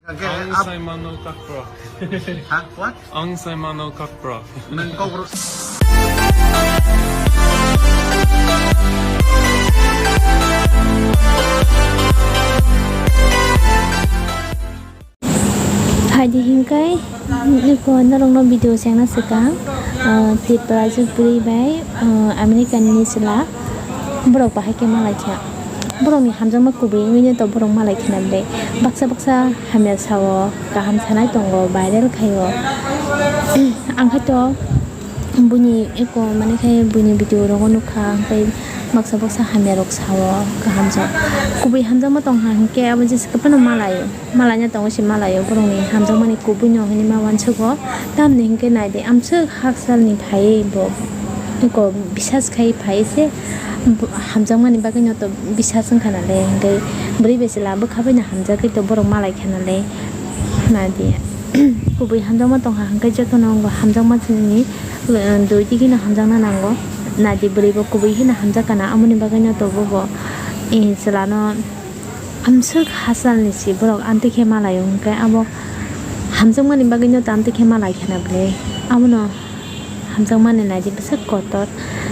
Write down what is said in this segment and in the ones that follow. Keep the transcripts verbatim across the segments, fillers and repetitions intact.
Ang Saimano Kakra. Ha? What? Ang Saimano Kakra. Nang Kokborok. Phaidi hinkai, niko norokno video sengna swkang, ah, Tiprajwk bwrwi bai, ah, American ni chwla, borok bahai khe malai kha. Borokni hamjakma kubui wngwi no to borok malai khna ble. Baksa baksa hamya sao, kaham sanai tongo, viral khaio. Ang khe to buini eko mane khe buini video rogo nukha, hwnkhe baksa baksa hamya rok sao, kaham sao. Kubui hamjakma tongkha hwnkhe abo jesa phano malaio. Malaina tongo se malaio, borokni hamjakmani kubui no hinwi ma uansugo. Tamni hinkhe naidi, amswk haksalni phaiwi bo eko bisas khai phaiwi se bo hamjakmani bagwi no to bisas wngkha nale, hinkhe bwrwi bai chwla bwkha bai no hamjagwi to borok malai kha nale. Naidi, kubui hamjakma tongkha hinkhe jotono bo hamjakma chini, eh, dui digi no hamjakna nango. Naidi, bwrwi bo kubui hino hamjak kana, amoni bagwi no to bo bo, eh, chwla no. Amswk hachalni si borok amtwi khe malaio, hwnkhe abo hamjakmani bagwino to amtwi khe malai kheno ble. Abono hamjakmani naidi bwswk kotor.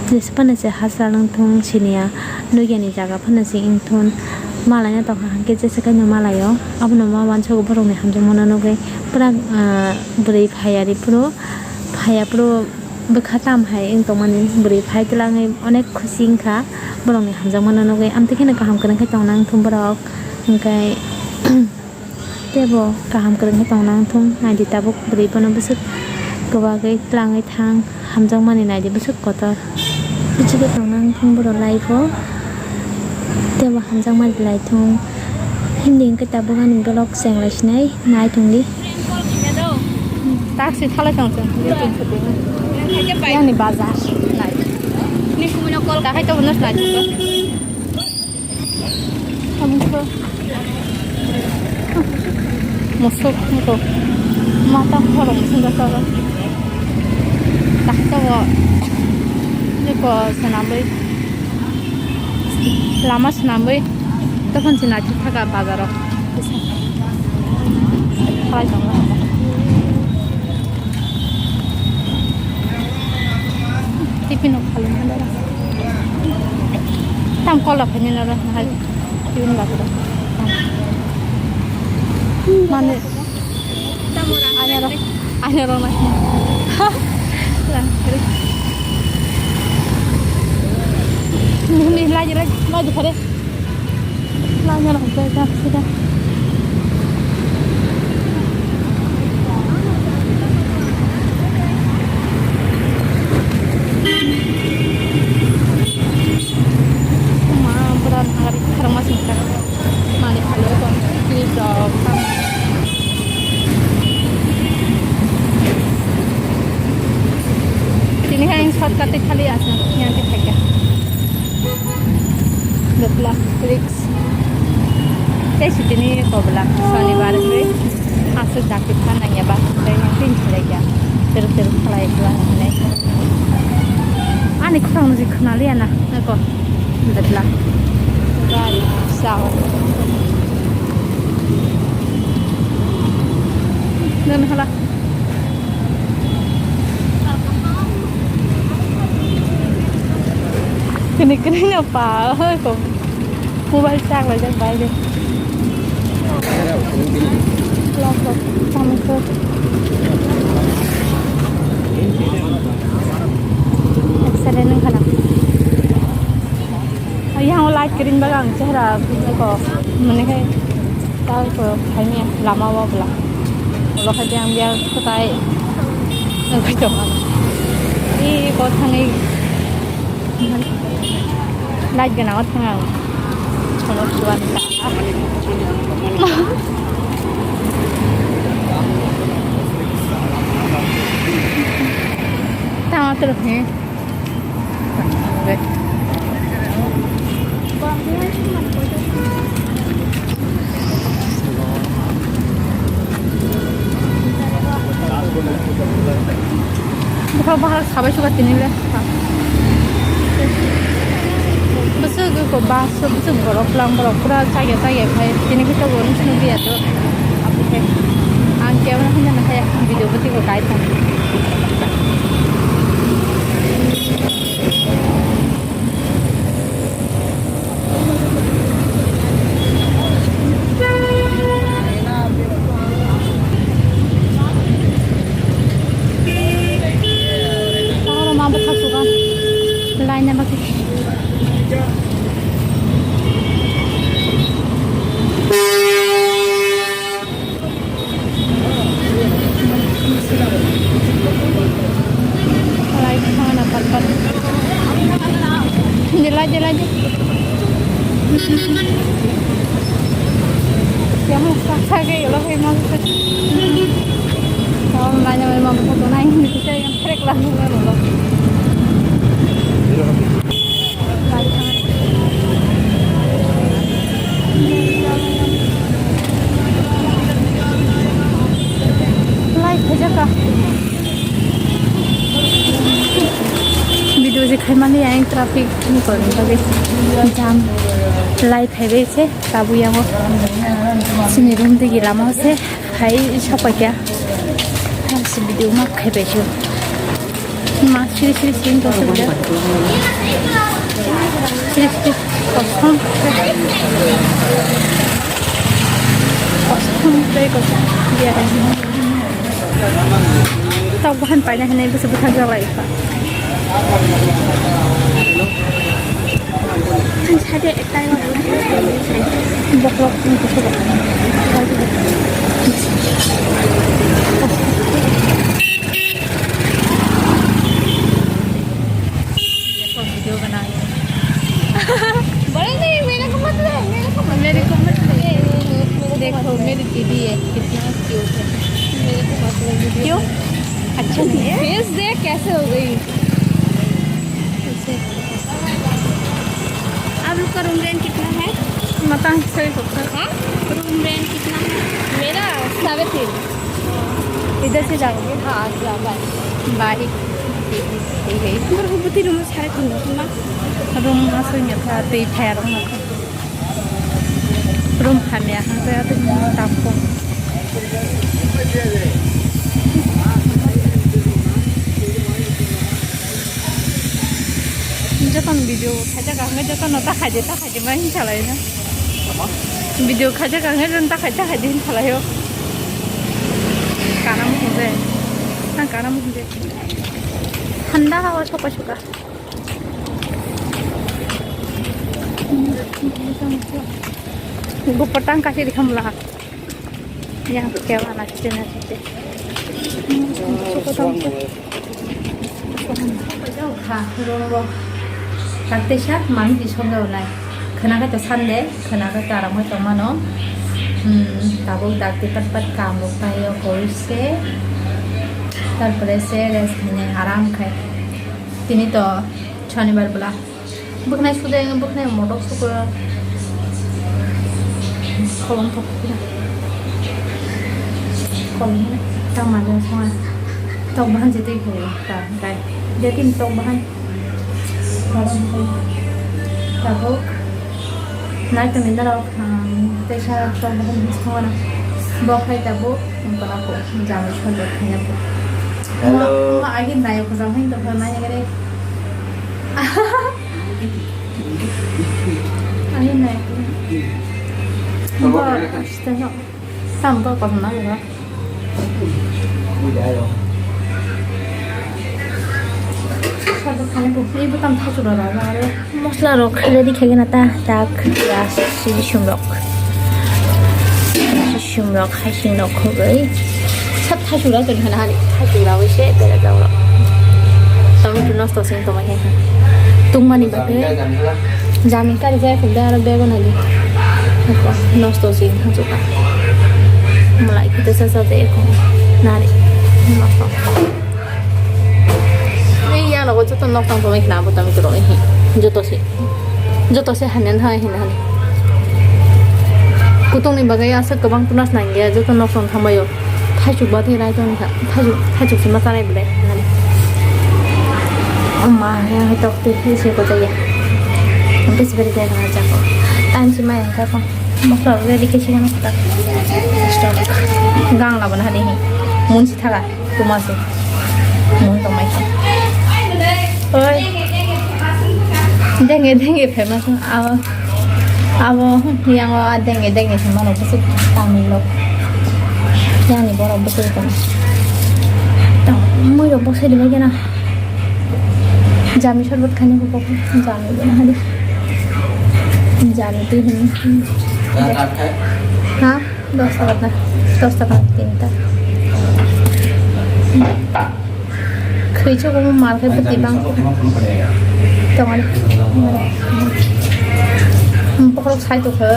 Jesa phano se hachal wngthung, siniya nokya ni jaga phano se wngthun, malaina tongkha hwnkhe jesa khaino malaio. Abono ma uansugo borokni hamjakmano nugwi pura, ah, bwrwi phaiya ri phuru, phaiya phuru. Bwkha tam hai wng tongmani, bwrwi phai twlangwi onek khusi wngkha borokni hamjakmano nugwi. Amtwi kheno kaham kwrwng khe tongna wngthung borok, hwnkhe teibo kaham kwrwng khe tongna wngthung. Naidi tabuk bwrwi bono bwswk kwbagwi twlangwi thang, hamjakmani naidi bwswk kotor. Bichikhe tongna wngthung borok life o. Teibo hamjakma belai thung. Hindi hwnkhe tabuk ani vlog cheng lai sinai, nai tongdi. Taxi thalai tong chwng, yang ni bazar nai. Ni kumui no call. Takhai to bono nai tong. Musuk niko. Mata khorok musuk jasa. Takhai to bo niko swnamwi. Lama swnamwi tokon se naithok thaka bazaro. Khalai tongo. Tiffin rok khalai na dara. Tam kola khaini na dara hai. Tiffin bazaro. Mane. Anyaro, anyaro na. Lang kiri. Ni, ni, lagi, lagi, lagi, kare. Lagi, lagi, lagi, lagi. Ma, berat, hari, hari masih berat. Mani khali o tong clip rok tang. Tini hai shortcut tei khali aswk yang tei khaikha. Dopla risk. Tei sitini kobla sonibar khe aswk dakti phan nangya ba tei tin khlaikha. Teruk teruk khlai khlai hinwi. Ani khorang no je khwnaliya na nako. Betla. Gari, sao. Nang hala. Kini kini na pa, ko. Mobile charge lai jak bai de. Lok lok, tamo ko. Accident nang hala. Yang light green baga ang chehra ko mane khai ta ko khaini lama wa bla. Lo khai yang biar kotai nang khai to. I ko thangai light gana wa thang ang. Kono suan ta. Ta terus ni. Bukhak bahar sabai suka tini le. Bwswk ko bus bwswk borok lang borok pura chaya chaya khai tini khe tabuk nukya to. Aboni khe. Oro ma bwthak suka laina bagwi. Lai thana pat pat. Delai, delai, de. Yang saksa ke, ulo ke mau. Tawang laina mai mau foto nai, ini kita yang trek lah, ulo. Lai thana. Lai thajaka. Video je khaimani yang traffic ni korni bagwi jam. Lai phaibai se tabu yango sini room digi lama se phai sopaikya. Si video ma khaibai se. Ma siri siri siri to siri. Siri siri. Kosom. Kosom tei kosom. Biar. Tok bahan paina hinwi bwswk bwthak jalai kha. Ang sade ekta boklok ni kusugo. Video bana. बड़े नहीं, मेरे को मत ले, मेरे को मत ले। मेरे को मत ले। ये, ये, ये, मेरे को देखो, मत ले। मेरी दीदी है, कितना क्यूट है। मेरे को मत ले वीडियो। क्यों? अच्छा नहीं है। फेस देख कैसे हो गई। ऐसे। आप लोग का रूम रेंट कितना है? Matang soi koksa. हाँ? रूम रेंट कितना है? मेरा साढ़े तीन। इधर से जाएंगे। हाँ, जा, bye. Bye. Bwrwkbo twi room sare thwngwi ma. Room aswk ni kha, twi phai rok no. Room hamya hwnjak tei tapung. Jotono video khaijak ang, jotono ta khaide, ta khaide ma hinsalai na. Video khaijak ang, jotono ta khaide, ta khaide hinsalaio. Kana mukhung de. Ang kana mukhung de. Thanda hawa soka soka. Gopotang kasih di kamla. Yang kewa na sini sini. Suka tong. Ha, room bo. Takte sa mami di songa ulai. Khana ka to Sunday, khana ka to aram ka to mano. Hmm, tabuk dakti pat pat kam rok tayo koise. Tarpore se rest hine aram khai. Tini to shonibar bwla. Bwkhnai sude, bwkhnai motok suko. Kolom thok kira. Kolom tang manya songa. Tok bahan jete ko ta kai. Jete tok bahan. Kolom thok. Tabuk. Nai to minda rok, um, teisa rok song bo hwn song na. Bo khai ta bo, um, kona ko, jami song bo khai na bo. Hello. Ma, ma agi nai ko jam hin to nai gare. Agi nai. Abo bo, kaya ka? Asta no. Tam to ko na ga. Mosla rok ready khaigena ta, tak, piyaj, sibisum rok. Sibisum rok, haising rok khogwi. Sab thaichuk rok tong hana hani, thaichuk rok se bera jao rok. Tomato nosto sing tongma khe. Tungmani bagwi. Jami kari jaya khum da aro bego nani. Nosto si hangsuka. Malai kita sasa de ko. Nari. Nosto. Ei ya no joto nok tang tong khna bo tami tro hi. Joto si. Joto si hanen ha hin han. Kutung ni bagai asa kwbang tunas nangya joto nok tong thambayo. Thaichuk ba thai rai tong kha. Thaichuk, thaichuk sima chanai bwle. Nani. Amma, yang hai tok te hi se ko jaya. Bes beri jaya na jako. Tan sima yang ka ko. Mosla ready ke sima ko. Stop. Gang la bana hani hi. Mun si thaga. Kuma se. Mun tongmai khe. Oi. Denge denge famous. Abo. Abo yang o denge denge se mano kusu Tamil lok. Yani borok bwsai tong. Tong mui rok bwsai de bai gana. Jami shorbat khani ko jami bana hadi. Jami tu hin. Ha? Dos taka na, dos taka na tinta. Khwichok omo mal khe bwtwi bang. Tongani. Bokhorok sai tongkha.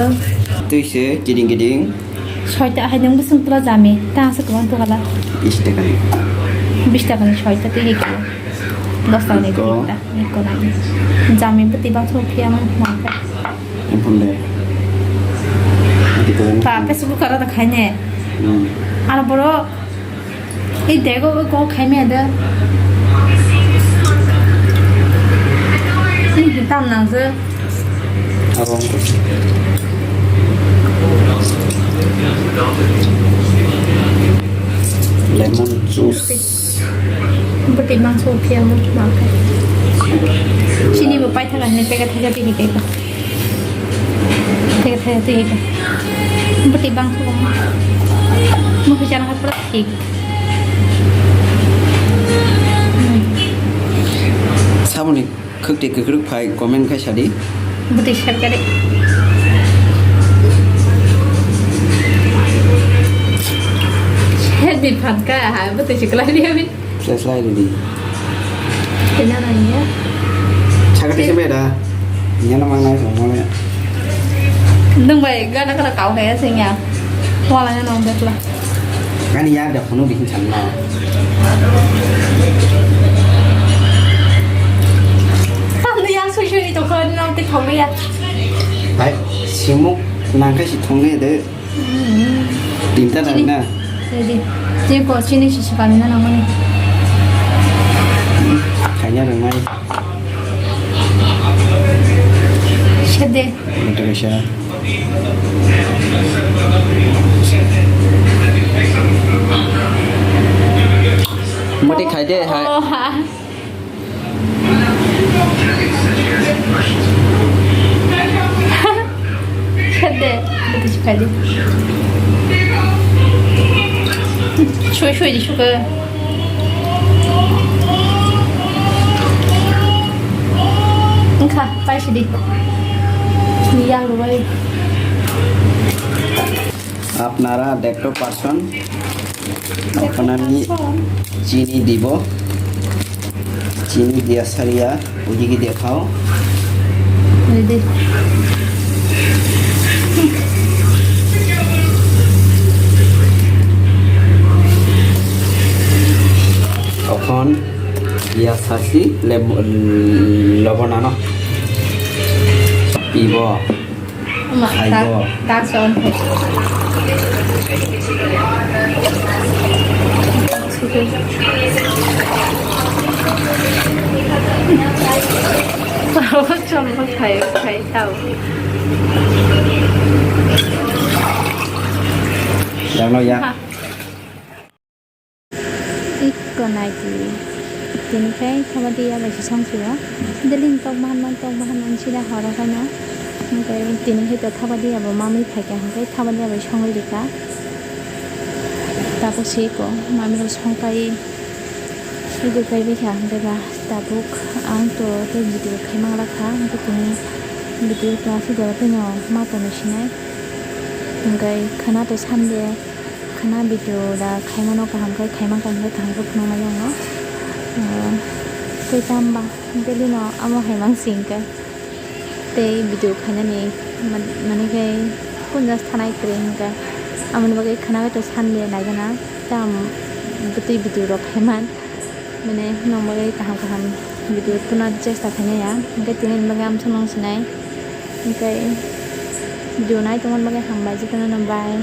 Twi se kiring kiring. Soita hai nang bwswng tula jami. Ta aswk kwbang tongala. Bis taka ni. Bis taka ni soita twi hai khe. Dos taka ni tinta. Iko nai. Jami bwtwi bang sok phiya man mal khe. Aphun de. Adi ko. Pa Facebook aro da khaine. Hmm. Aro boro. Ei dego ko khaime da. Ni tam nang je. Abo. Lemon juice. Bwtwi mangso phiya mo ma khe. Chini bo paithaga hinwi pega thaga tini pega. Thega thega twi hika. Bwtwi bang thung. Mukhi chana ha pura thik. Saboni khwkti kwkrwk phai comment khai sadi. Bwtwi sep kare. Sep di phatka ha bwtwi siklai di abi. Flash light ready. Kena nanya. Chakati se beda. Nyana mangnai song mole. Nung bai gana kana kau kaya sing ya. Wala nyana nong betla. Ani ya da phone bikin sanna. Kamu yang sui sui itu kau nong ti kau ya. Hai, simuk nangkai si thong de. Tinta dak na? Ready. Chini ko chini si si kami na nangmani. Khaina rwngnai. Sede. Motor kaisa. Mati khai de hai. Oh, ha. Khede, khede chikadi. Shui shui di shuka. Engkha, pai sidi. Yang ruwai. আপনারা দেখতে পাচ্ছেন, এখন আমি চিনি দিব, চিনি দিয়া সারিয়া ওদিকে দেখাও। এই দে। এখন দিয়া সারছি লেবু, লবণ আনো, পিব। Ama, khaibo. Ta, ta son. Chol khai khai tau. Yang no ya. Ha. Ikko naidi. Tini khe thabadi ya bai se song sio. Daily ni tok bahan man, tok bahan man sida horo khaino. Hingke tini khe to thabadi ya bo mami phaikha hingke thabadi ya bai songwi rikha. Tabuk se ikko mami rok songpai, sugwi pai bikha hingke ba tabuk ang to tei video khaimang lakha hingke tini video class jora tino ma tongwi sinai. Hingke khana to Sunday. Khana video da khaimano kaham khe, khaimang khe kaham khe phunuknai ang no. Ah, tei tamba daily no amo hai mang sing khe. Tei video khainani man-, mani khe punjas thanai kwrwi hwn khe. Amoni bagwi khana khe to Sunday naigana. Tam bwtwi video rok khaiman. Mane nong bagwi kaham kaham video tuna chesta khainai ya. Hingke tini bagwi amsong nong sinai. Hingke video nai tongmani bagwi hambai, jotono no bye.